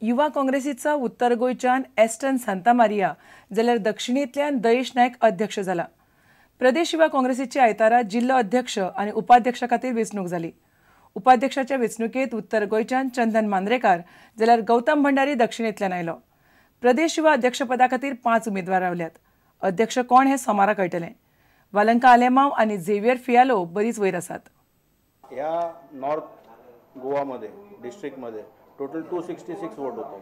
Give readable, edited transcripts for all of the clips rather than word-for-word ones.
युवा काँग्रेसीचा उत्तर गोंयच्यान एस्टन सांतामारिया जाल्यार दक्षिणेंतल्यान दयेश नायक अध्यक्ष जाला. प्रदेश युवा काँग्रेसीची आयतारा जिल्लो अध्यक्ष आनी उपाध्यक्षा खातीर वेंचणूक जाली. उपाध्यक्षाच्या वेंचणुकेंत उत्तर गोंयच्यान चंदन मांद्रेकार जाल्यार गौतम भंडारी दक्षिणेंतल्यान आयलो. प्रदेश युवा अध्यक्षपदा खातीर 5 उमेदवार रावल्यात. अध्यक्ष कोण हें सोमारा कळटलें. वालंका आलेमाव आनी झेवियर फियालो बरीच वयर आसात. ह्या नॉर्थ गोवामध्ये डिस्ट्रिक्टमध्ये टोटल 266 वोट होते.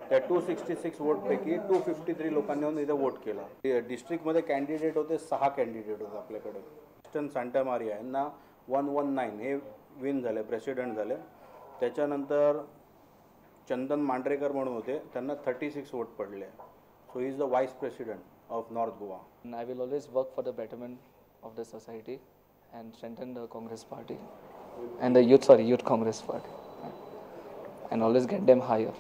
त्या 266 वोटपैकी 253 लोकांनी येऊन इथे वोट केला. डिस्ट्रिक्टमध्ये कॅन्डिडेट होते 6 कॅन्डिडेट होते आपल्याकडे. एस्टन सांतामारिया यांना 119 हे विन झाले, प्रेसिडेंट झाले. त्याच्यानंतर चंदन मांढरेकर म्हणून होते, त्यांना 36 वोट पडले. So he is the vice president of North Goa. I will always work for the betterment of the society and strengthen the Congress party and the youth Congress party and always get them higher.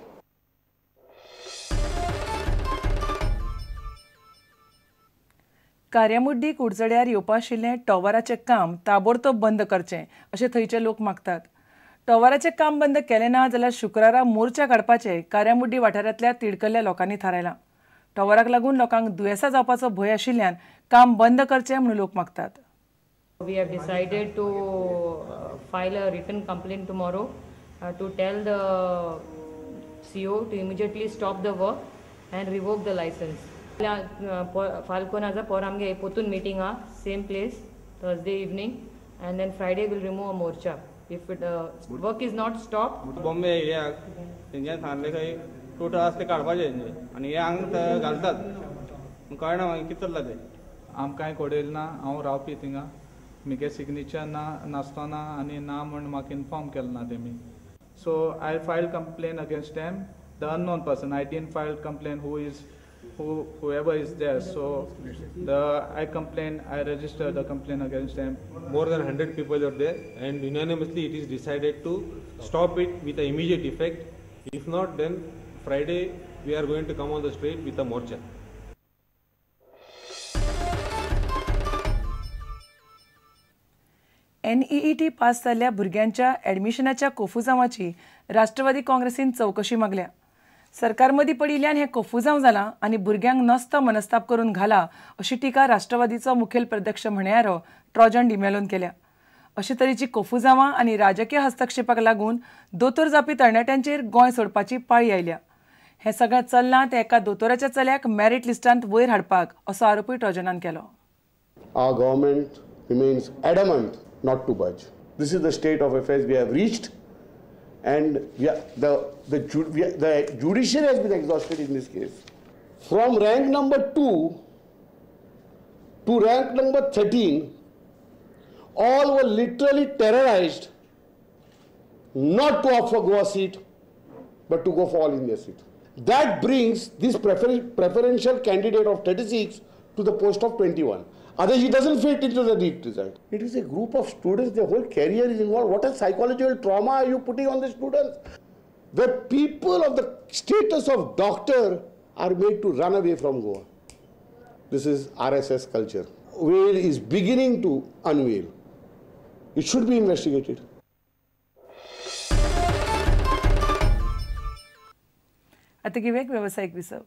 Kariamundi कुडचड्यार येवपा आशिल्लें टॉवराचें काम ताबडतोब बंद करचें अशें थंयचे लोक मागतात. टॉवराचें काम बंद केलें ना जाल्यार शुक्रारा मोर्चा काडपाचें काऱ्यामुड्डी वाठारांतल्या तिडकल्ल्या लोकांनी थारायलां. टॉवराक लागून लोकांक दुयेंसां जावपाचो भंय आशिल्ल्यान काम बंद करचें म्हणून लोक मागतात. We have decided to file a written complaint tomorrow to tell the CO to immediately stop the work and revoke the license. फाल्कोनाचा पोर आमगे पोतून meeting ah same place Thursday evening and then Friday will remove a morcha if it work is not stop. Bombay एरियाक तेंच्यान सांगलें खंय total आसा ते काडपाचे आनी हे हांगा घालतात, कळना मागीर कितें चल्लां तें. आमकांय कळयलें ना, हांव रावपी थिंगा, म्हगे सिग्नेचर ना नासतना आनी ना म्हण म्हाका इनफॉर्म केलें ना तेमी. So I file complain against them, the unknown person. I didn't file complain who is whoever is there. So I registered the complaint against them. More than 100 people are there and unanimously it is decided to stop it with an immediate effect. If not, then Friday we are going to come on the street with a morcha. NEET pass जाल्ल्या भुरग्यांच्या ॲडमिशनाच्या कोफुजांवाची राष्ट्रवादी काँग्रेसीन चवकशी मागल्या. सरकार मदीं पडिल्ल्यान हें कोफुजांव जालां आनी भुरग्यांक नस्तो मनस्ताप करून घाला अशी टिका राष्ट्रवादीचो मुखेल प्रध्यक्ष म्हणयारो ट्रॉजन डिमेलोन केल्या. अशे तरेची कोफुजांवां आनी राजकीय हस्तक्षेपाक लागून दोतोर जावपी तरणाट्यांचेर गोंय सोडपाची पाळी आयल्या. हें सगळें चल्लां तें एका दोतोराच्या चल्याक मॅरीट लिस्टांत वयर हाडपाक असो आरोपूय ट्रॉजनान केलो. Our government remains adamant not to budge. This is the state of affairs we have reached, and the judiciary has been exhausted in this case. From rank number 2 to rank number 13, all were literally terrorized not to opt for Goa seat, but to go for All India seat. That brings this preferential candidate of 36 to the post of 21. Otherwise, he doesn't fit into the NEET result. It is a group of students, their whole career is involved. What a psychological trauma are you putting on the students? The people of the status of doctor are made to run away from Goa. This is RSS culture. Veil is beginning to unveil. It should be investigated. आता घेऊया एक व्यावसायिक विसव.